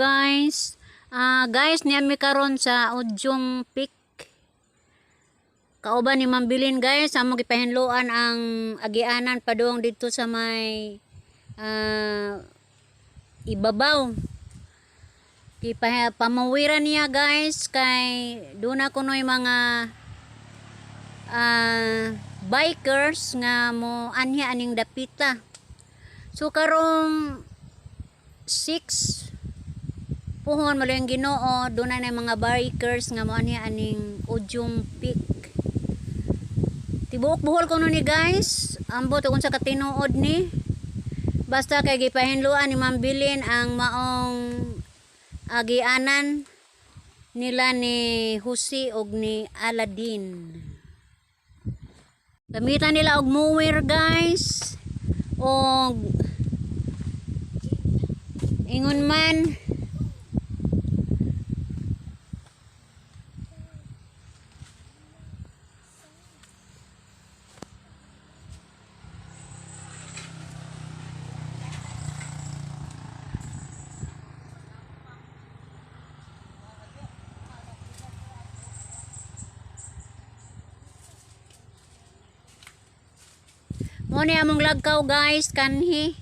guys. Guys, niami karon sa Ujong Peak. Kauban ni Mambilin, guys, amo gipahinloan ang agianan padung didto sa may ibabaw. Pamuwiran niya, guys, kay duna kunoy mga bikers nga mo anhi aning dapita. So karong 6 puhon, maluoy ang Ginoo, duna na mga bikers nga mo anhi aning Ujong Peak. Tibuok Bohol kuno ni, guys. Ambot kung sa katinuod ni. Basta kay gipahinluan ni Mambilin ang maong agianan nila ni Husi og ni Aladdin. Gamitan nila og mower, guys. Og ingon man mo ni among lagkaw, guys, kanhi.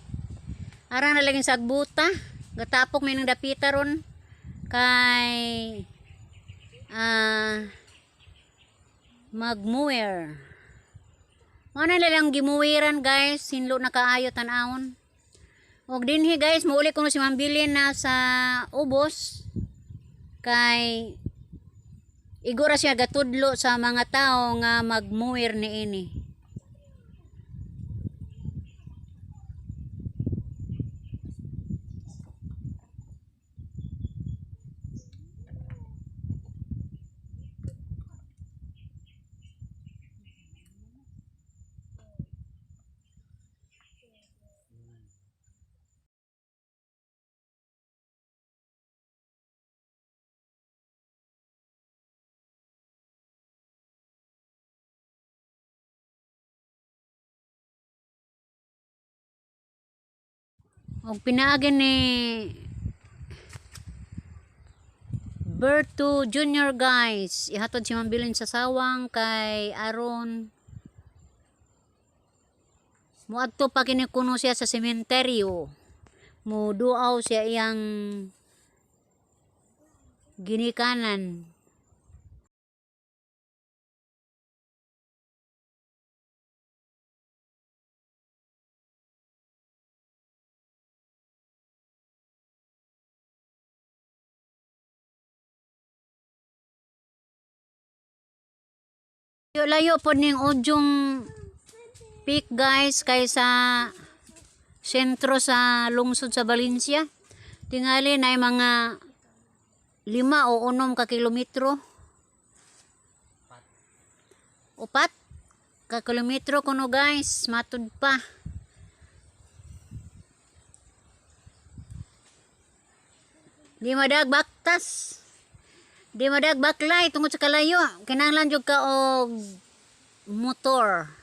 Ara na laging sagbuta. Gatapok mi ng dapita ron kay magmuwer. Mo na lang gimuwiran, guys, hinlo na kaayo tan-awon. Og dinhi, guys, muuli kuno si Mambilin na sa ubos kay igora siya gatudlo sa mga tao nga magmuwer niini. Og pinaagi ni Berto Junior, guys. Ihatod si Mambilin sa sawang kay aron muadto pa kini kuno siya sa sementeryo. Muduaw siya iyang ginikanan. Layo po ning Ujong Peak, guys, kaysa sentro sa lungsod sa Valencia. Tingali na ay mga 5 o 6 ka kilometro. 4 ka kilometro kuno, guys, matud pa. Di madag baktas. Di madag baklay tungod sa kalayo. Kinahanglan jud ka og motor.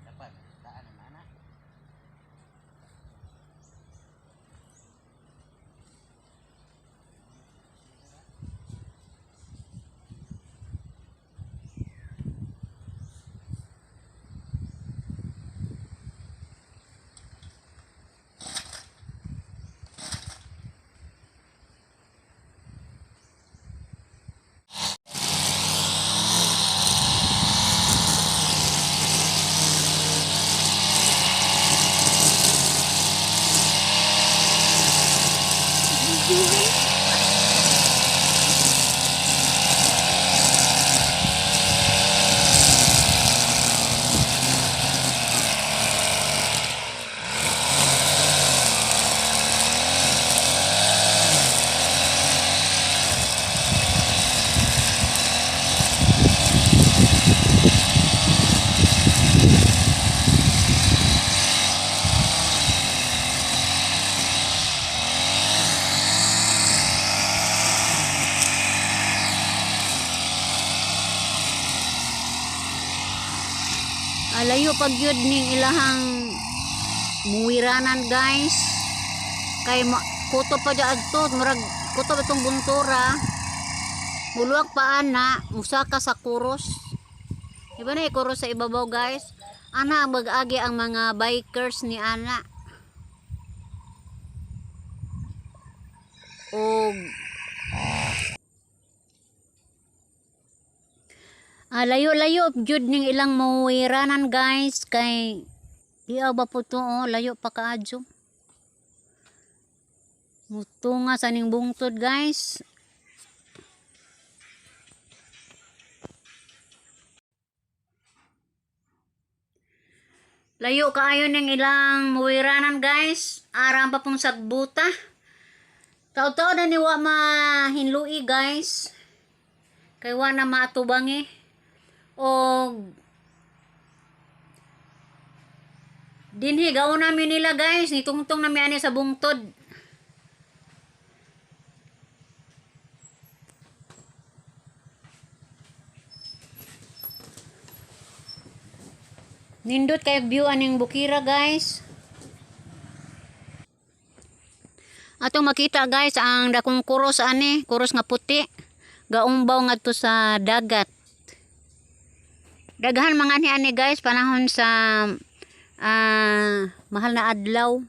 Dapat, saan ang anak? Layo pag yun ning ilahang muwiranan, guys. Kay kutob pa dyan adto, murag kutob itong buntura. Muluwak pa ana, musaka sa kuros. Di ba na kuros sa ibabaw, guys? Ana ang mag-agi ang mga bikers ni ana. Og layo-layo jud ning ilang muwiranan, guys, kay di ba po to, oh, layo pa kaadyo. Mutunga sa ning bungtod, guys. Layo kaayo ning ilang muwiranan, guys. Aram pa pong sagbuta. Taw-taw na ni wa mahinlui, guys. Kay wa na maatubangi. Og dinhi gaon namin nila, guys, nitungtong nami ani sa bungtod. Nindot kay view aning bukira, guys. Atong makita, guys, ang dakong kuros ani, kuros nga puti, gaumbaw ngadto sa dagat. Daghan mga ani ani, guys, panahon sa mahal na adlaw.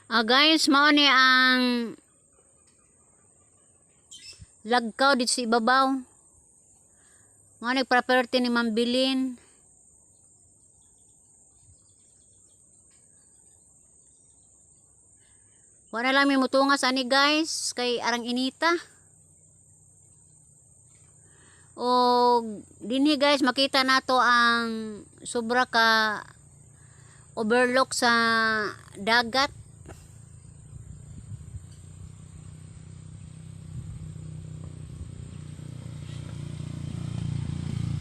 Guys, mao ni ang lagkaw dito sa ibabaw. Mao ni property ni Ma'am Bilin. Wala lang mi mutungas ani, guys, kay arang inita. O dinhi, guys, makita nato ang sobra ka overlook sa dagat.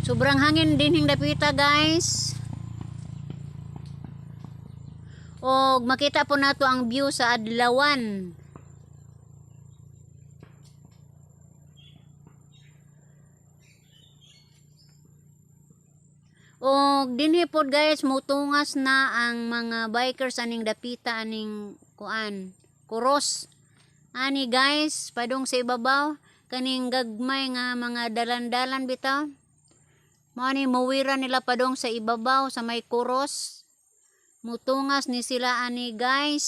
Sobrang hangin dinhing dapita, guys. Og makita po nato ang view sa Adlawan. Og dinhi pod, guys, mutungas na ang mga bikers aning dapita aning kuan, kuros. Ani, guys, padung sa ibabaw kaning gagmay nga mga dalan-dalan bitaw. Mao ni muwira nila padung sa ibabaw sa may kuros. Mutungas ni sila ani, guys.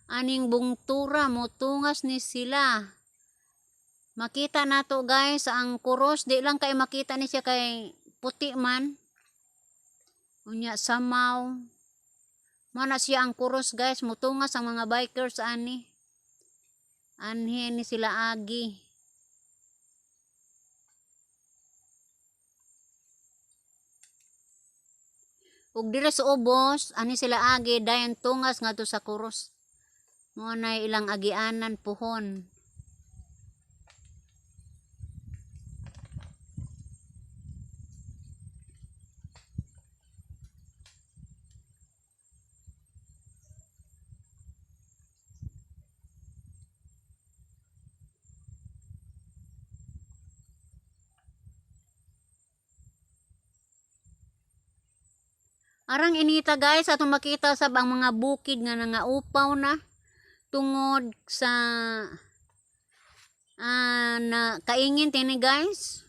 Aning bungtura mutungas ni sila. Makita nato, guys, ang kuros. Di lang kay makita ni siya kay puti man. Unya samaw. Mao na siya ang kuros, guys. Mutungas ang mga bikers ani. Anhi ni sila agi. Ug diri sa ubos, ani sila agi dayon tungas ngadto sa kuros. Mao na ilang agianan puhon. Arang inita, guys, atong makita sab ang mga bukid nga nangaupaw na tungod sa na kaingin tini, guys.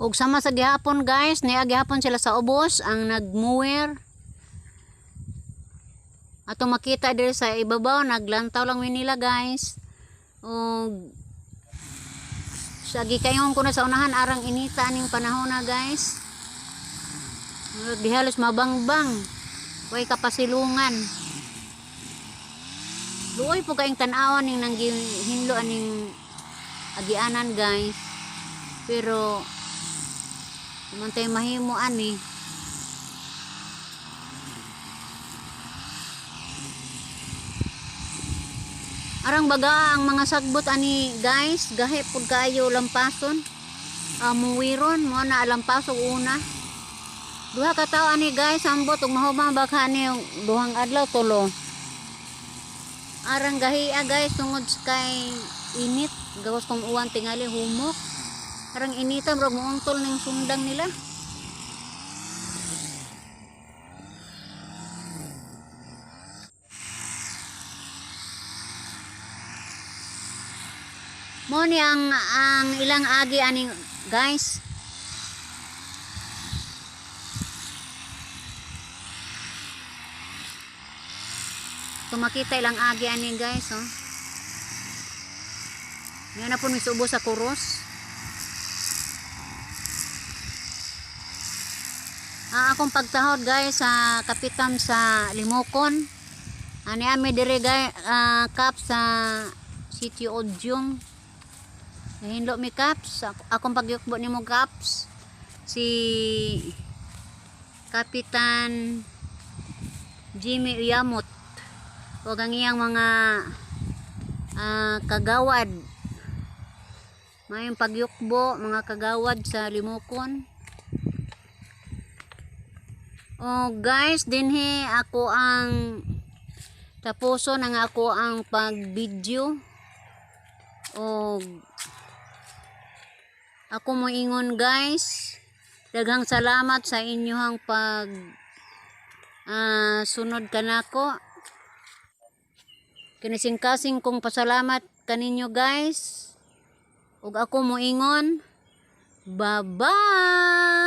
Ug sama sa gihapon, guys, niya gihapon sila sa ubos ang nagmuwer. Ato makita diri sa ibabaw, naglantaw lang mi nila, guys. Ug sa gikayon ko na sa unahan, arang inita aning panahon na, guys. Murag di halos mabangbang. Way kapasilungan. Luoy po kaayong tan-awan ning nanggihinlo aning agianan, guys. Pero kumantay mahimo ani. Arang baga ang mga sagbot ani, guys, gahi pud kaayo lampason. Muwiron mo na lampasog una. Duha ka tawo ani, guys, ambot ug mahumang baka ani 2 adlaw tulo. Arang gahia, guys, tungod sa kay init, gawas kung uwan tingali humok. Arang inita, murag muuntol ning sundang nila. Mo ni ang ilang agi ani, guys. Tumakita ilang agi ani, guys, oh. Yan na po mi subo sa kuros. Ang akong pagtahod, guys, sa kapitan sa Limokon. Ani ami dire, guys, kap sa City Odyong. Nahinlo mi, Caps. Akong pagyukbo nimo, Caps. Si Kapitan Jimmy Uyamot. Ug ang iyang mga kagawad. Mayong pagyukbo mga kagawad sa Limokon. Oh guys, dinhi ako ang tapuso ng ako ang pag-video. Og ako moingon, guys, daghang salamat sa inyong pag sunod kanako. Kinisingkasing kong pasalamat kaninyo, guys. Ug ako moingon, bye-bye.